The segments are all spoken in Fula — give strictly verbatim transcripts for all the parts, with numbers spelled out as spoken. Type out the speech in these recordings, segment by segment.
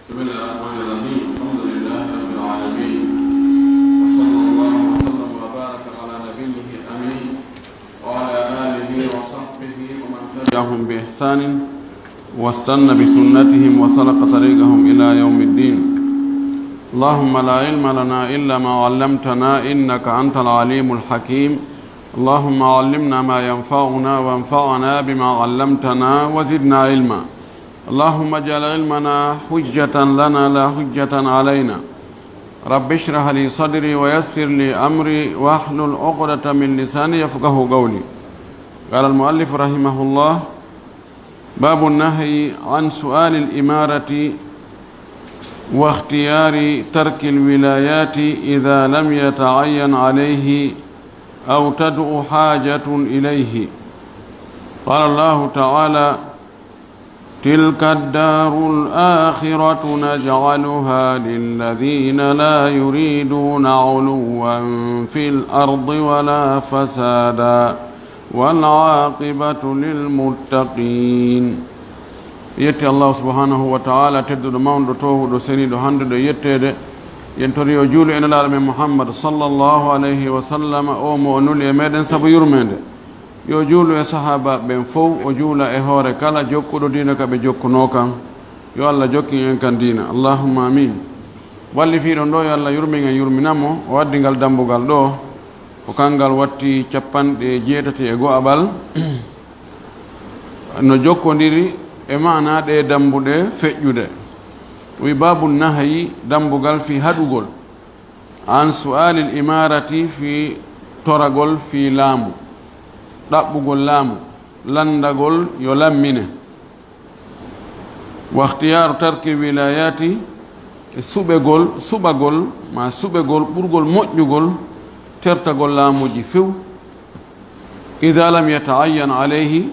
بسم الله الرحمن الرحيم. الحمد لله رب العالمين. وصلى الله وسلم وبارك على نبيه الأمين وعلى آله وصحبه ومن تبعهم بإحسان واستن بسنتهم وسلك طريقهم إلى يوم الدين. اللهم لا علم لنا إلا ما علمتنا إنك أنت العليم الحكيم. اللهم علمنا ما ينفعنا وانفعنا بما علمتنا وزدنا علما. اللهم اجعل علمنا حجة لنا لا حجة علينا. رب اشرح لي صدري ويسر لي أمري واحلل عقدة من لساني يفقه قولي. قال المؤلف رحمه الله: باب النهي عن سؤال الإمارة واختيار ترك الولايات إذا لم يتعين عليه أو تدع حاجة إليه. قال الله تعالى: تلك الدار الآخرة نجعلها للذين لا يريدون علوا في الأرض ولا فسادا والعاقبة للمتقين. Yetti Allahu subhanahu wa ta'ala, tedduɗo, mawnuɗo, toowuɗo, seniiɗo, handuɗo e yetteede. Yen tori yo juulu e Nelaaɗo men Muhammad sallallahu alayhi wa sallam, o mo o nuli e meɗen sabu yurmeende. Yo juulu e sahaabaaɓe ɓen fow, o juula e hoore kala jokkuɗo diina ka ɓe jokkunoo kan. Yo Allah jokkin en kan diina. Allahumma amin. Wallifiiɗo ɗo, yo Allah yurmin en, yurmina mo. O addi ngal dambugal ɗo, ko kangal watti capanɗe jeetati e go'aɓal. No jokkondiri e maanaa ɗe dambuɗe feƴƴude. Wi babu nahayi, dambugal fii haɗugol. An su'alil imarati, fii toragol fii laamu, ɗaɓɓugol laamu, landagol yo lammine. Wa ikhtiyaaru tarki wilayati, e suɓegol, suɓagol, ma suɓegol ɓurgol moƴƴugol tertagol laamuuji few. Ida lam yataayyan alayhi,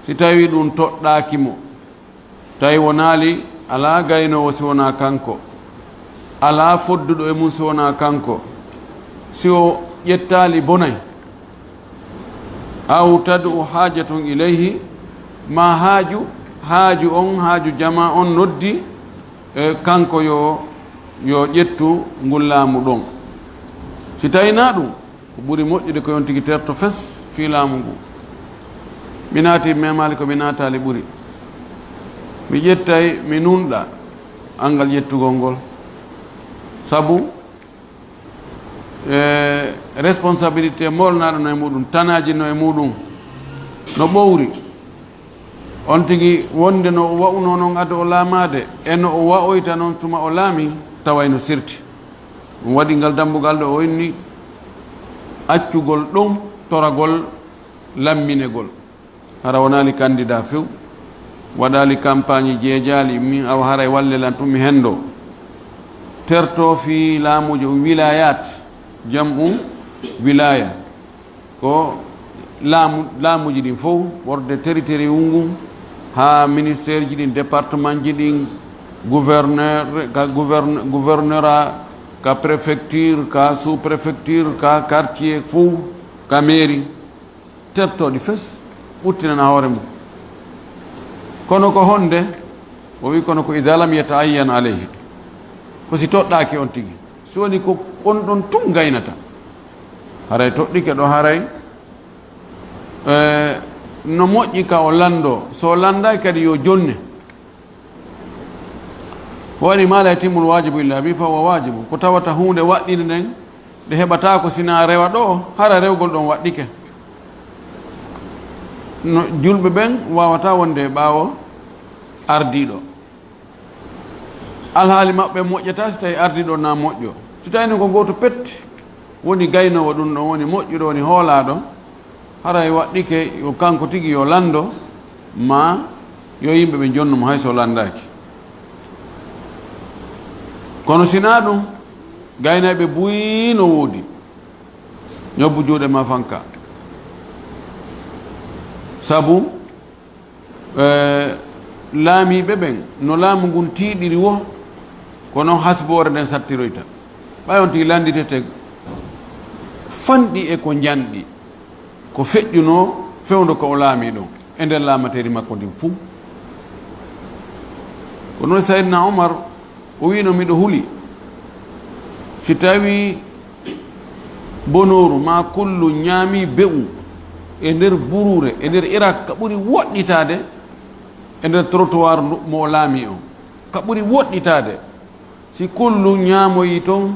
si tawi ɗum toɗɗaaki mo, tawi wonaali, alaa gaynoowo si wonaa kanko, alaa fodduɗo e mum si wonaa kanko, si o ƴettaali bonay. Aw tad'u haajatun ilayhi, ma haaju, haaju on, haaju jamaa on noddi, e kanko yo, yo ƴettu ngun laamu ɗon. Si tawi na ɗum, ko ɓuri moƴƴude ko yon tigi terto fes fii laamu ngu. Mi naati, mi memaali ko mi naataali ɓuri. Mi ƴettay, mi nunɗa anngal ƴettugol ngol. Sabu, e, responsabilité molnaaɗo no e muɗum, tanaaji no e muɗum, no ɓowri. On tigi wonde no o wa'unoo non ado o laamaade, e no o wa'oyta non tuma o laami, taway no sirti. Ɗum waɗi ngal dambugal ɗo o inni accugol ɗum toragol lamminegol. Hara wonaali candidat few, waɗaali campagne, jeejaali, min awa haray walle lan tun mi henndo. Terto fii laamuuji wilayat, jam'u wilaya. Ko laamu, laamuuji ɗin fow, worde territoire ngun, haa ministère ji ɗin, département ji ɗin, gouverneur, ka gouverne-, gouvernorat, ka préfecture, ka sous-préfecture, ka quartier fow, ka mairie. Tertooɗi fes, ɓuttinana hoore mum. Kono ko honde? O wi, kono ko ida lam yataayyan alayhi. Ko si toɗɗaaki on tigi. Si woni ko on ɗon tun gaynata. Haray toɗɗike ɗo, haray, e, no moƴƴi ka o lanndo. So o lanndaaki kadi yo jonne. Ko waɗi ma la yatimmul waajibu illa bi fa huwa waajibu. Ko tawata huunde waɗɗinde nden, nde heɓataako sina rewa ɗo, hara rewgol ɗon waɗɗike. No julɓe ɓen waawata wonde e ɓaawo ardiiɗo. Alhaali maɓɓe moƴƴata si tawi ardiiɗo na moƴƴo. Si tawi ko gooto pet woni gaynoowo ɗum ɗon, woni moƴƴuɗo, woni hoolaaɗo, haray waɗɗike yo kanko tigi yo lanndo, ma yo yimɓe ɓe jonnu mo hay so lanndaaki. Kono si na ɗum, gaynayɓe buy no woodi. Ñobbu juuɗe ma fanka. Sabu, e, laamiiɓe ɓen, no laamu ngun tiiɗiri wo, ko non hasboore nden sattiroyta. Ɓay on tigi lannditete fanɗi e ko njanɗi, ko feƴƴunoo fewndo ko o laami ɗon e nder laamateeri makko ndin fuu. Ko non Sayyidina Umar O wi'no, "Miɗo huli, si tawii bonooru maa kullu ñaamii be'u e nder buruure, e nder Irak, ka ɓuri woɗɗitaade e nder trottoir ndu mo o laamii on, ka ɓuri woɗɗitaade, si kullu ñaamoyii ton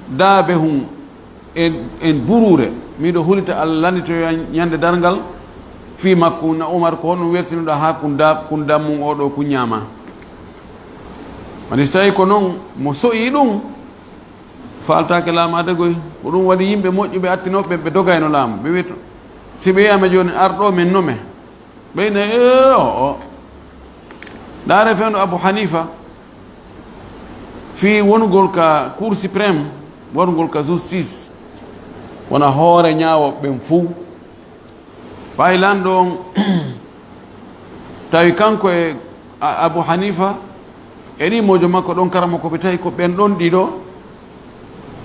daabe hun en, en buruure, miɗo hulita Alla lannditoya ñande darngal fii makku." Na Umar, ko honɗum welsinuɗaa haa kun da-, kun dammum oo ɗoo kun ñaamaa? Wani, si tawii ko non mo so'ii ɗum, faaltaake laamaade goy. Ko ɗum waɗi yimɓe moƴƴuɓe attinooɓe ɓe, ɓe dogayno laamu. Ɓe wi'to, si ɓe yi'aama jooni, ar ɗoo men nome. Ɓe ina, ee, o, o. Ndaare fewndo Abu Hanifa fii wonugol ka Cour suprême, wonugol ka justice, wona hoore ñaawooɓe ɓen fuu. Ɓay lanɗo on tawi kanko e A-, Abu Hanifa e ɗimmoojo makko ɗon, karamoko ɓe tawi ko ɓen ɗon ɗiɗo,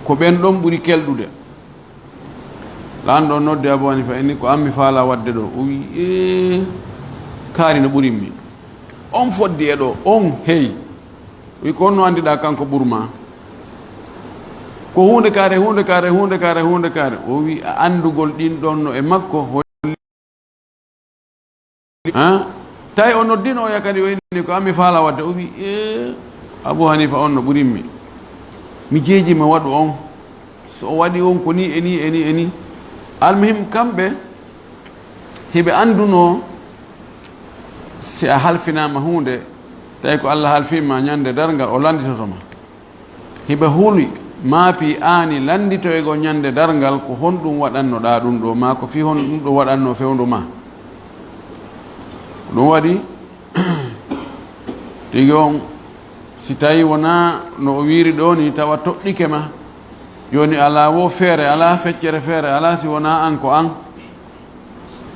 ko ɓen ɗon ɓuri kelɗude. Lanɗo on noddi Abu Hanifa, inni, "Ko an mi faalaa waɗde ɗoo?" O wi'i, "Ee, kaari no ɓurimmi. On foddi e ɗoo, on hey." O wi'i, "Ko honno anndiɗaa kanko ɓurmaa?" "Ko huunde kaare, huunde kaare, huunde kaare, huunde kaare." O wi'i, "A anndugol ɗin ɗon no e makko, holli, ha? Tawi o noddino oya kadi, o inni, 'Ko an mi faalaa waɗde.'" O wi'i, "Ee, Abu Hanifa on no ɓurimmi. Mi jeejii mo waɗu on. So o waɗi on ko nii e nii e nii e nii." Almuhim, kamɓe hiɓe anndunoo, si a halfinaama huunde, tawi ko Alla halfii ma, ñande darngal o lannditoto ma. Hiɓe huli, maapi aani lannditoygol ñande darngal, ko honɗum waɗannoɗaa ɗum ɗoo, maa ko fii honɗum ɗum ɗoo waɗannoo fewndo ma. Ko ɗum waɗi, tigi on, si tawii wonaa no o wiiri ɗoo nii, tawa toɗɗike ma, jooni alaa woo feere, alaa feccere feere, alaa si wonaa an ko an,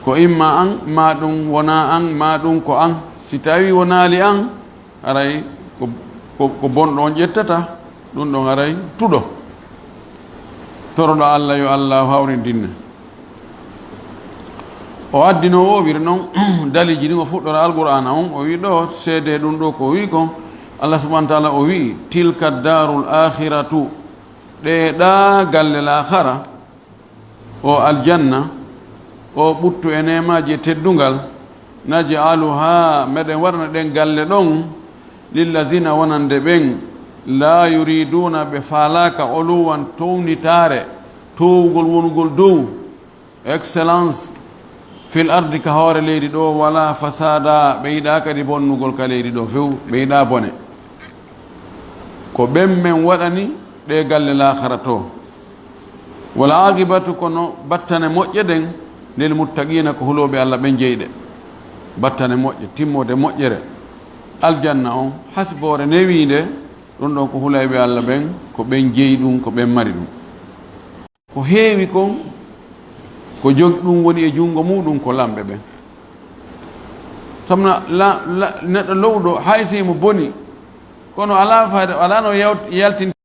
ko imma an, maa ɗum wonaa an, maa ɗum ko an. Si tawii wonaali an, haray ko, ko, ko bonɗo on ƴettata, ɗum ɗon haray tuɗo. Toroɗo Alla yo Alla hawrindin en. O addinoo o wiiri non daliiji ɗin, o fuɗɗora Alqur'aana on, o wi'i ɗoo, seedee ɗum ɗoo ko o wi'i kon, Alla subhaanahu wa ta'aala o wi'i, "Tilka daarul aakhiratu," ɗee ɗaa galle laakhara, o aljanna, o ɓuttu e neemaaji e teddungal, "naj'aluhaa," meɗen waɗana ɗen galle ɗon, "lilladiina," wonande ɓen, "laa yuriiduuna," ɓe faalaaka, "uluwwan," townitaare, toowugol wonugol dow, excellence, "fil ardi," ka hoore leydi ɗoo, "walaa fasaada," ɓe yiɗaa kadi bonnugol ka leydi ɗoo few, ɓe yiɗaa bone. Ko ɓen men waɗani ɗee galle laakhara to. "Wal aaqibatu," kono battane moƴƴe ɗen, "lil muttaqiina," ko hulooɓe Alla ɓen jeyɗe. Battane moƴƴe, timmoode moƴƴere, aljanna on, hasboore newiinde, ɗum ɗon ko hulayɓe Alla ɓen, ko ɓen jeyi ɗum, ko ɓen mari ɗum. Ko heewi kon, ko jog-, ɗum woni e junngo muuɗum, ko lamɓe ɓen. Sabu na la, la, neɗɗo lowɗo, hay si mo boni, kono alaa fayda, alaa no yaw-, yaltin-